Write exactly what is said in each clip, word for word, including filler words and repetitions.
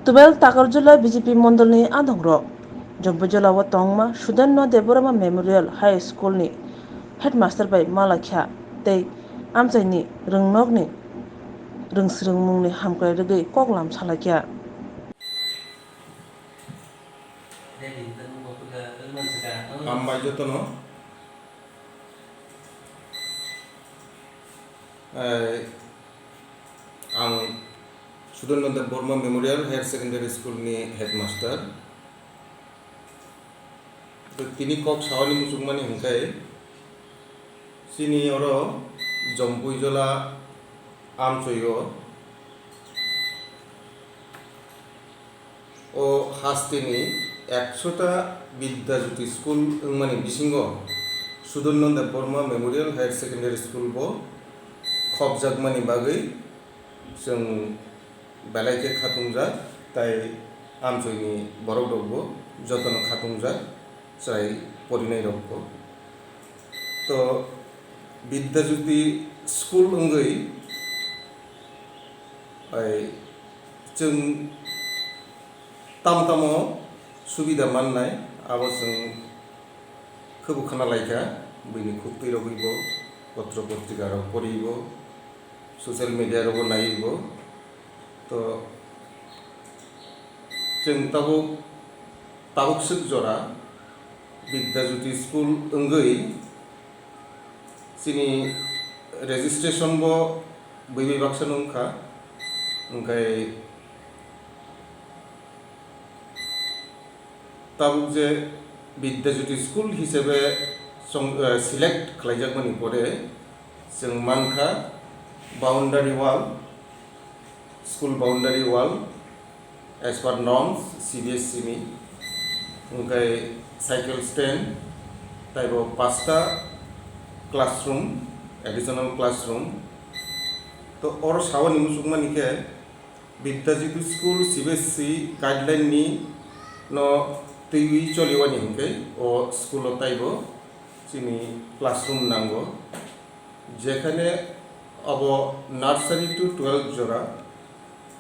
Twelve Takarjula B J P mondolni adongrok Jompuijolao tongma Sudarno Debbarma Memorial High School ni headmaster bai malakha tei amchaini rwngnokni rwngsrwngmungni hamkrai rwgwi koklam salaikha. Hambai jotono. Eh, ang Sudarno Debbarma Memorial Higher Secondary School ni headmaster. Tini kok sawani muchungmani hwnkhe chini oro Jompuijola amchoi o O hasteni ekshota Bidya Jyoti School wngmani bisingo Sudarno Debbarma Memorial Higher Secondary School bo khopjakmani bagwi chwng belai khe khatungjak, tai amchoini borok rokbo jotono khatungjak, chwrai porinairokbo. To Bidya Jyoti School wngwi Bai, chwng tamo tamo subida mannai, abo chwng khwbo khna laikha, buini khuktwi rogwibo, potro potrika rok poribo, social media rogo naibo. To chwng tabuk, tabuk swk jora Bidya Jyoti School wngwi, Chini registration bo bui bui baksa no wngkha, hwnkhe tabuk je Bidya Jyoti School hisabe song-, eh, select khlaijakmani pore chwng mankha boundary wall, school boundary wall, As per norms, C B S E ni, hwnkhe cycle stand, taibo pasta classroom, additional classroom. To oro sawani muchungmani khe Bidya Jyoti School C B S E guideline ni no twiwi choliwani hwnkhe o school o taibo chini classroom nango. Jekhane abo nursery to twelve jora,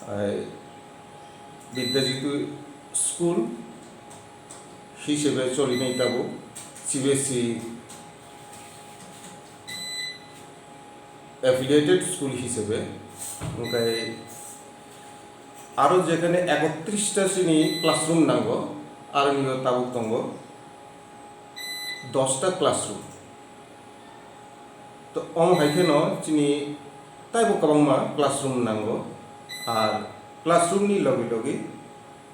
ai, Bidya Jyoti School hisebe cholinai tabuk, C B S E affiliated school hisebe, hwnkhe aro jekhane ekotris ta chini classroom nango, aroni o tabuk tongo dos ta classroom. To omo hai kheno chini taibo kwbangma classroom nango, ar classroom ni logi logi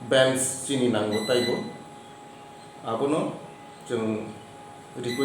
bench chini nango taibo, abono chwng request